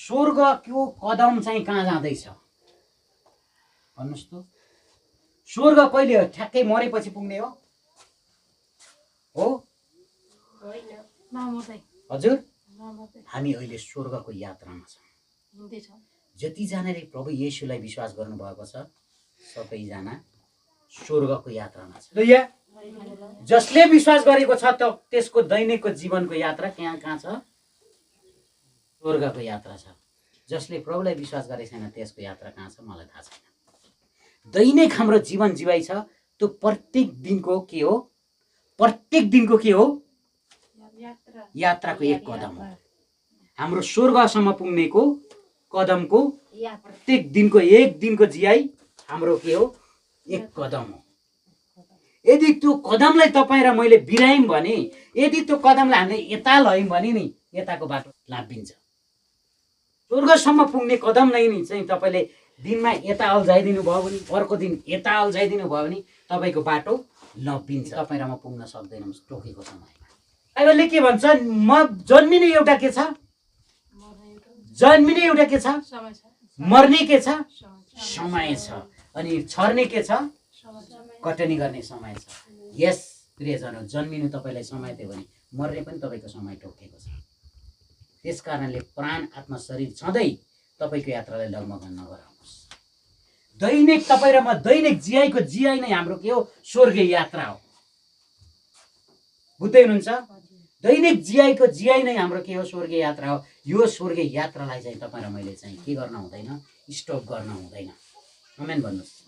स्वर्गको कदम चाहिँ कहाँ जाँदैछ भन्नुस् त? स्वर्ग कहिले हो? ठ्याक्कै मरेपछि पुग्ने हो? हजुर, हामी अहिले स्वर्गको यात्रामा छौँ। जतिजनाले प्रभु येशूलाई विश्वास गर्नुभएको छ सबैजना स्वर्गको यात्रामा छ। जसले विश्वास गरेको छ त त्यसको दैनिकको जीवनको यात्रा कहाँ छ? स्वर्गको यात्रा छ। जसले प्रभुलाई विश्वास गरेको छैन त्यसको यात्रा कहाँ छ मलाई थाहा छैन। दैनिक हाम्रो जीवन जीवाइ छ, त्यो प्रत्येक दिनको के हो? प्रत्येक दिनको के हो? यात्राको एक कदम हो। हाम्रो स्वर्गसम्म पुग्नेको कदमको प्रत्येक दिनको एक दिनको जियाइ हाम्रो के हो? एक कदम हो। यदि त्यो कदमलाई तपाईँ र मैले बिरायौँ भने, यदि त्यो कदमलाई हामीले यता लयौँ भने नि यताको बाटो लाभिन्छ। स्वर्गसम्म पुग्ने कदम नै नि चाहिँ तपाईँले दिनमा यता अल्झाइदिनु भयो भने, अर्को दिन यता अल्झाइदिनु भयो भने तपाईँको बाटो लभिन्छ। तपाईँ र म पुग्न सक्दैनौँ टोकेको समयमा। बाइबलले के भन्छ? जन्मिने एउटा के छ? जन्मिने एउटा के छ? मर्ने के छ? समय छ। अनि छर्ने के छ? कटनी गर्ने समय छ। यस प्रियजनहरू, जन्मिनु तपाईँलाई समय दियो भने मर्ने पनि तपाईँको समय टोकेको छ। त्यस कारणले प्राण आत्मा शरीर छँदै तपाईँको यात्रालाई डगमग नगराउनुहोस्। दैनिक तपाईँ र म दैनिक जियाइको जियाइ नै हाम्रो के हो? स्वर्गीय यात्रा हो। बुझ्दै हुनुहुन्छ? दैनिक जियाइको जियाइ नै हाम्रो के हो? स्वर्गीय यात्रा हो। यो स्वर्गीय यात्रालाई चाहिँ तपाईँ र मैले चाहिँ के गर्न हुँदैन? स्टप गर्न हुँदैन। आमेन भन्नुहोस्।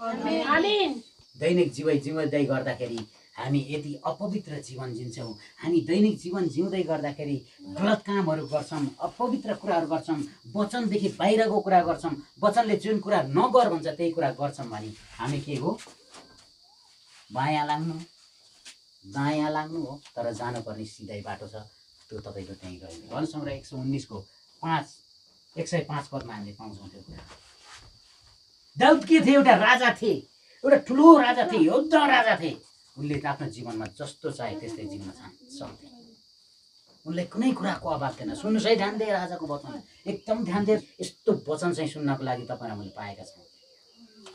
दैनिक जिउँदै गर्दाखेरि हामी यदि अपवित्र जीवन जिन्छौँ, हामी दैनिक जीवन जिउँदै गर्दाखेरि गलत कामहरू गर्छौँ, अपवित्र कुराहरू गर्छौँ, वचनदेखि बाहिरको कुरा गर्छौँ, वचनले जुन कुरा नगर भन्छ त्यही कुरा गर्छौँ भने हामी के हो? बायाँ लाग्नु दायाँ लाग्नु हो। तर जानुपर्ने सिधै बाटो छ, त्यो तपाईँको त्यहीँ गयो। भन्छौँ र 119 को 105 पदमा हामीले पाउँछौँ त्यो कुरा। दाउद के थिए? एउटा राजा थिए, एउटा ठुलो राजा थिए, योद्धा राजा थिए। उनले आफ्नो जीवनमा जस्तो चाहे त्यस्तै जिउन सक्थे। उनले कुनै कुराको अभाव थिएन। सुन्नुहोस् है, ध्यान दिएर राजाको वचन एकदम ध्यान दिएर यस्तो वचन चाहिँ सुन्नको लागि तपाईँ र मैले पाएका छौँ।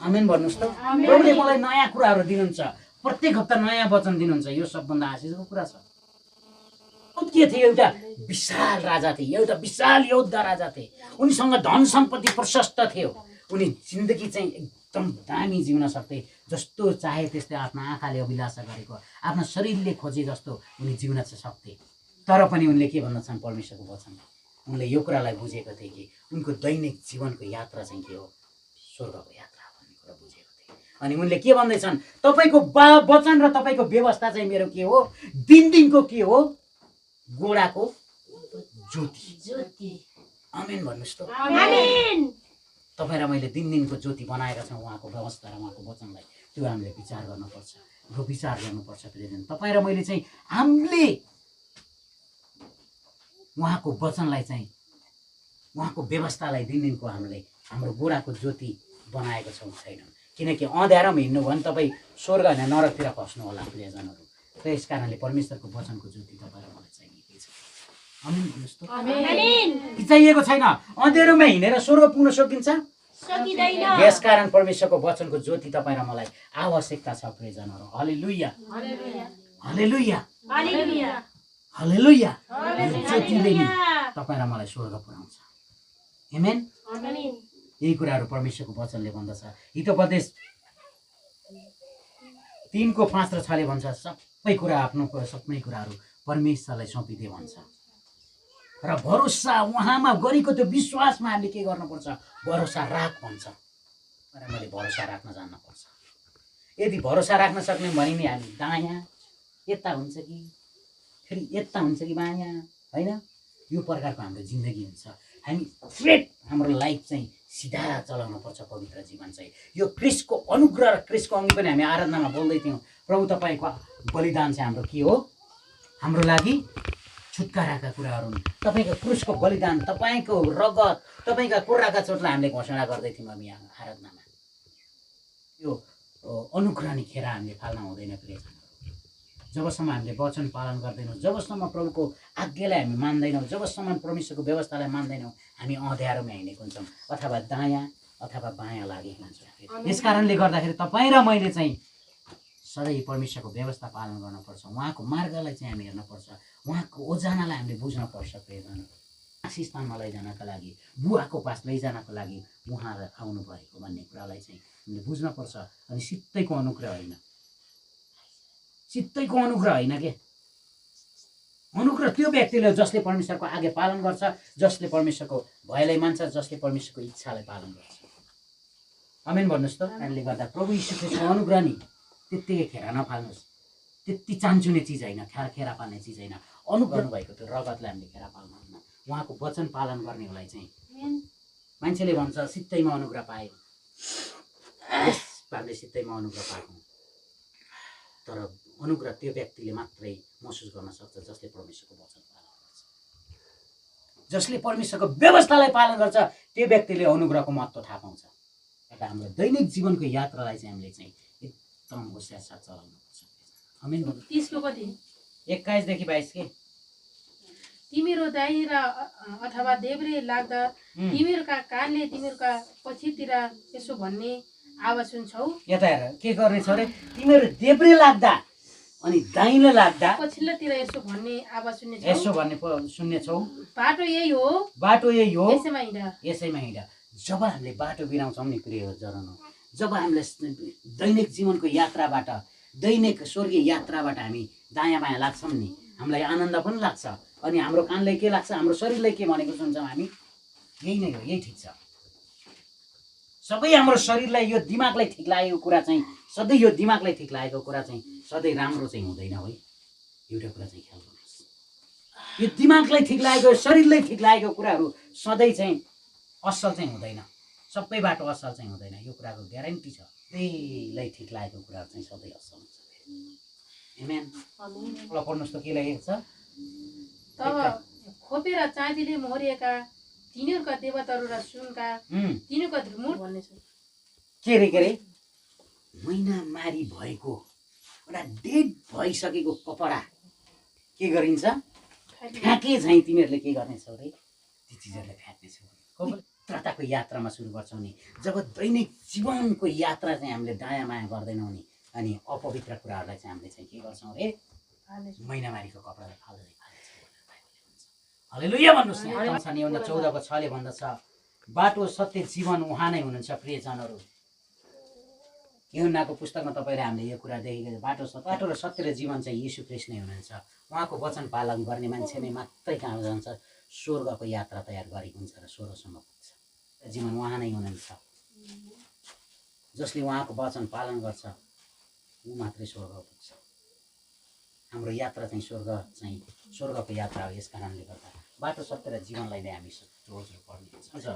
आमेन भन्नुहोस् त। प्रभुले मलाई नयाँ कुराहरू दिनुहुन्छ, प्रत्येक हप्ता नयाँ वचन दिनुहुन्छ। यो सबभन्दा आशिषको कुरा छ। के थिए? एउटा विशाल राजा थिए, एउटा विशाल योद्धा राजा थिए। उनीसँग धन सम्पत्ति प्रशस्त थियो। उनी जिन्दगी चाहिँ एकदम दामी जिउन सक्थे, जस्तो चाहे त्यस्तै आफ्नो आँखाले अभिलाषा गरेको, आफ्नो शरीरले खोजे जस्तो उनी जिउन सक्थे। तर पनि उनले के भन्न चाहन्? परमेश्वरको वचनमा उनले यो कुरालाई बुझेको थिए कि उनको दैनिक जीवनको यात्रा चाहिँ के हो? स्वर्गको यात्रा भन्ने कुरा बुझेको थिए। अनि उनले के भन्दैछन्? तपाईँको वचन र तपाईँको व्यवस्था चाहिँ मेरो के हो? दिनको के हो? गोडाको ज्योति। आमेन भन्नुहोस् त। तपाईँ र मैले दिनको ज्योति बनाएका छौँ उहाँको व्यवस्था र उहाँको वचनलाई। त्यो हामीले विचार गर्नुपर्छ, यो विचार गर्नुपर्छ। प्रियजन, तपाईँ र मैले चाहिँ हामीले उहाँको वचनलाई चाहिँ उहाँको व्यवस्थालाई दिनको हामीले हाम्रो गोडाको ज्योति बनाएको छौँ छैनौँ। किनकि अँध्यारोमा हिँड्नु भयो भने तपाईँ स्वर्ग होइन नरकतिर फस्नु होला प्रियजनहरू। त्यस कारणले परमेश्वरको वचनको ज्योति तपाईँ र मलाई चाहिएको छ। आमेन भन्नुहोस् त। चाहिएको छैन। अँध्यारोमा हिँडेर स्वर्ग पुग्न सकिन्छ? सकिँदैन। यस कारण परमेश्वरको वचनको ज्योति तपाईँ र मलाई आवश्यकता छ प्रियजनहरू। हालेलुया, हालेलुया, हालेलुया। ज्योतिले नि तपाईँ र मलाई स्वर्ग पुर्याउँछ। आमेन। यही कुराहरू परमेश्वरको वचनले भन्दछ। हितोपदेश 3:5 र 6ले भन्छ, सबै कुरा आफ्नो सबै कुराहरू परमेश्वरलाई सुम्पिदिए भन्छ। र भरोसा उहाँमा गरेको त्यो विश्वासमा हामीले के गर्नुपर्छ? भरोसा राख भन्छ। तर मैले भरोसा राख्न जान्नुपर्छ। यदि भरोसा राख्न सक्ने भने नि हामी दायाँ यता हुन्छ कि फेरि यता हुन्छ कि बायाँ, होइन? यो प्रकारको हाम्रो जिन्दगी हुन्छ। हामी स्ट्रेट हाम्रो लाइफ चाहिँ सिधा चलाउनु पर्छ। पवित्र जीवन चाहिँ यो क्रिस्टको अनुग्रह र क्रिस्टको अघि पनि हामी आराधनामा बोल्दै थियौँ, प्रभु तपाईँको बलिदान चाहिँ हाम्रो के हो? हाम्रो लागि छुटकाराका कुराहरू। तपाईँको क्रुसको बलिदान, तपाईँको रगत, तपाईँका कुराका चोटलाई हामीले घोषणा गर्दै थियौँ हामी यहाँ आराधनामा। यो अनुग्रह नि खेर हामीले फाल्न हुँदैन प्रियजनहरू। जबसम्म हामीले वचन पालन गर्दैनौँ, जबसम्म प्रभुको आज्ञालाई हामी मान्दैनौँ, जबसम्म परमेश्वरको व्यवस्थालाई मान्दैनौँ, हामी अँध्यारोमा हिँडेको हुन्छौँ अथवा दायाँ अथवा बायाँ लागेको हुन्छौँ। यस कारणले गर्दाखेरि तपाईँ र मैले चाहिँ सधैँ परमेश्वरको व्यवस्था पालन गर्नुपर्छ, उहाँको मार्गलाई चाहिँ हामी हेर्नुपर्छ, उहाँको ओजानालाई हामीले बुझ्नुपर्छ। प्रियजन, आशिषस्थानमा लैजानका लागि, बुवाको पास लैजानको लागि उहाँ आउनुभएको भन्ने कुरालाई चाहिँ हामीले बुझ्नुपर्छ। अनि सित्तैको अनुग्रह होइन, चित्तैको अनुग्रह होइन के, अनुग्रह त्यो व्यक्तिले जसले परमेश्वरको आज्ञा पालन गर्छ, जसले परमेश्वरको भयलाई मान्छ, जसले परमेश्वरको इच्छालाई पालन गर्छ। आमेन भन्नुहोस् त। त्यसले गर्दा प्रभु यीशु ख्रीष्टको अनुग्रह नि त्यत्तिकै खेर नफाल्नुहोस्, त्यति चान्चुने चिज होइन, खेरा पाल्ने चिज होइन। अनुग्रह भएको त्यो रगतलाई हामीले खेरा पाल्नुहुन्न। उहाँको वचन पालन गर्नेलाई चाहिँ मान्छेले भन्छ सित्तैमा अनुग्रह पाए, यस पाले सित्तैमा अनुग्रह पाएको, तर अनुग्रह त्यो व्यक्तिले मात्रै महसुस गर्न सक्छ जसले परमेश्वरको वचन पालन गर्छ, जसले परमेश्वरको व्यवस्थालाई पालन गर्छ। त्यो व्यक्तिले अनुग्रहको महत्त्व थाहा पाउँछ। एउटा हाम्रो दैनिक जीवनको यात्रालाई चाहिँ हामीले चाहिँ एकदम होसियार साथ चलाउनुपर्छ। आमेन। 21 देखि 22 के, तिमीहरू दाहिने अथवा देब्रे लाग्दा तिमीहरूका कानले तिमीहरूका पछितिर यसो भन्ने आवाज सुन्छौ। यता हेर के गर्ने छ रे, तिमीहरू देब्रे लाग्दा अनि दाहिने लाग्दा पछिल्लोतिर यसो भन्ने आवाज सुन्नेछौ, यसो भन्ने सुन्नेछौ, बाटो यही हो, बाटो यही हो, यसैमा हिँड, यसैमा हिँड। जब हामीले बाटो बिराउँछौँ नि प्रिय जरन, जब हामीले दैनिक जीवनको यात्राबाट, दैनिक स्वर्गीय यात्राबाट हामी दायाँ बायाँ लाग्छौँ नि, हामीलाई आनन्द पनि लाग्छ। अनि हाम्रो कानलाई के लाग्छ, हाम्रो शरीरलाई के भनेको सुन्छौँ हामी, यही नै हो, यही ठिक छ। सबै हाम्रो शरीरलाई, यो दिमागलाई ठिक लागेको कुरा चाहिँ, सधैँ यो दिमागलाई ठिक लागेको कुरा चाहिँ सधैँ राम्रो चाहिँ हुँदैन है। एउटा कुरा चाहिँ ख्याल गर्नुहोस्, यो दिमागलाई ठिक लागेको, शरीरलाई ठिक लागेको कुराहरू सधैँ चाहिँ असल चाहिँ हुँदैन, सबै बाटो असल चाहिँ हुँदैन। यो कुराको ग्यारेन्टी छ। सबैलाई ठिक लागेको कुराहरू चाहिँ सधैँ असल हुन्छ। आमेन। ल पढ्नुहोस् त के लेखेको छ। तब खोपेर चाँदीले मोहरिएका तिनीहरूका देवताहरू र सुनका तिनीहरूका धुर्मुर भन्ने छ। के रे महिनामारी भएको एउटा डेड भइसकेको कपडा के गरिन्छ, फ्याँके झैँ तिमीहरूले के गर्नेछौ रे, ती चिजहरूलाई फ्याँक्नेछौ। पवित्रताको यात्रामा सुरु गर्छौँ नि, जब दैनिक जीवनको यात्रा चाहिँ हामीले दायाँ बायाँ गर्दैनौँ नि, अनि अपवित्र कुराहरूलाई चाहिँ हामीले चाहिँ के गर्छौँ रे, महिनामारीको कपडालाई फाल्दै हालेलुया भन्नुहोस् न। योहन्ना 14:6 भन्दछ, बाटो सत्य जीवन उहाँ नै हुनुहुन्छ। प्रियजनहरू, योहन्नाको पुस्तकमा तपाईँले हामीले यो कुरा देखेको, बाटो र सत्य र जीवन चाहिँ यीशु ख्रीष्ट नै हुनुहुन्छ। उहाँको वचन पालन गर्ने मान्छे नै मात्रै कहाँ जान्छ, स्वर्गको यात्रा तयार गरेको हुन्छ र स्वर्गसम्म पुग्छ। जीवन उहाँ नै हुनुहुन्छ। जसले उहाँको वचन पालन गर्छ ऊ मात्रै स्वर्ग पुग्छ। हाम्रो यात्रा चाहिँ स्वर्गको यात्रा हो। यस कारणले गर्दा बाटो सत्य र जीवनलाई नै हामी रोज पढ्ने हुन्छ।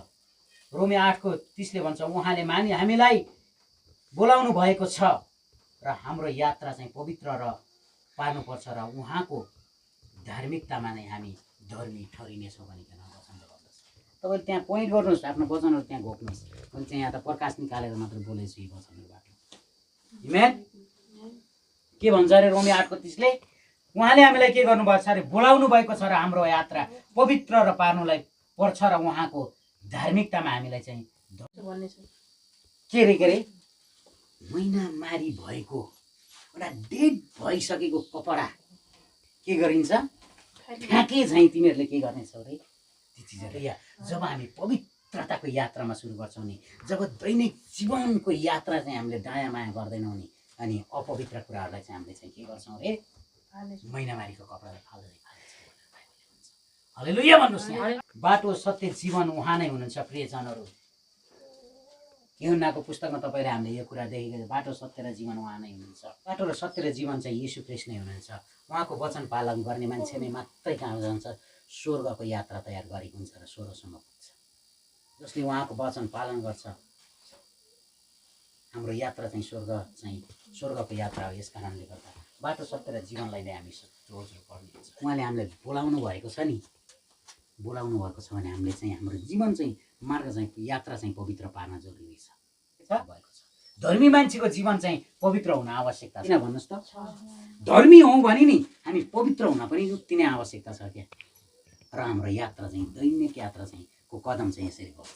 रोमी 8:30 भन्छ, उहाँले हामीलाई बोलाउनु भएको छ र हाम्रो यात्रा चाहिँ पवित्र र पार्नुपर्छ र उहाँको धार्मिकतामा नै हामी धर्मी ठहरिनेछौँ भनिकन वचनले भन्दछ। तपाईँले त्यहाँ पोइन्ट गर्नुहोस्, आफ्नो वचनहरू त्यहाँ घोक्नुहोस्। मैले चाहिँ यहाँ त प्रकाश निकालेर मात्र बोलेछु यी वचनहरूबाट। आमेन। के भन्छ अरे रोमी 8:30ले, उहाँले हामीलाई के गर्नुभएको छ अरे, बोलाउनु भएको छ र हाम्रो यात्रा पवित्र र पार्नुलाई पर्छ र उहाँको धार्मिकतामा हामीलाई चाहिँ के रे महिनामारी भएको एउटा डेड भइसकेको कपडा के गरिन्छ, फ्याँके झैँ तिमीहरूले के गर्नेछौ रे, ती चिजहरू। जब हामी पवित्रताको यात्रामा सुरु गर्छौँ नि, जब दैनिक जीवनको यात्रा चाहिँ हामीले दायाँ बायाँ गर्दैनौँ नि, अनि अपवित्र कुराहरूलाई चाहिँ हामीले चाहिँ के गर्छौँ रे, महिनामारीको कपडालाई फाल्दै हालेलुया भन्नुहोस् न। बाटो सत्य जीवन उहाँ नै हुनुहुन्छ। प्रियजनहरू, योहन्नाको पुस्तकमा तपाईँले हामीले यो कुरा देखेको, बाटो सत्य र जीवन उहाँ नै हुनुहुन्छ। बाटो र सत्य र जीवन चाहिँ यीशु ख्रीष्ट नै हुनुहुन्छ। उहाँको वचन पालन गर्ने मान्छे नै मात्रै कहाँ जान्छ, स्वर्गको यात्रा तयार गरेको हुन्छ र स्वर्गसम्म पुग्छ। जसले उहाँको वचन पालन गर्छ हाम्रो यात्रा चाहिँ स्वर्गको यात्रा हो। यस कारणले गर्दा बाटो सत्य र जीवनलाई नै हामी रोज पढ्ने हुन्छ। उहाँले हामीलाई बोलाउनु भएको छ नि, बोलाउनु भएको छ भने हामीले चाहिँ हाम्रो जीवन चाहिँ मार्ग चाहिँ यात्रा चाहिँ पवित्र पार्न जरुरी छ भएको छ। धर्मी मान्छेको जीवन चाहिँ पवित्र हुन आवश्यकता छ किन भन्नुहोस् त धर्मी हौँ भने नि हामी पवित्र हुन पनि उत्ति नै आवश्यकता छ क्या र हाम्रो यात्रा चाहिँ दैनिक यात्रा चाहिँ को कदम चाहिँ यसरी बढ्छ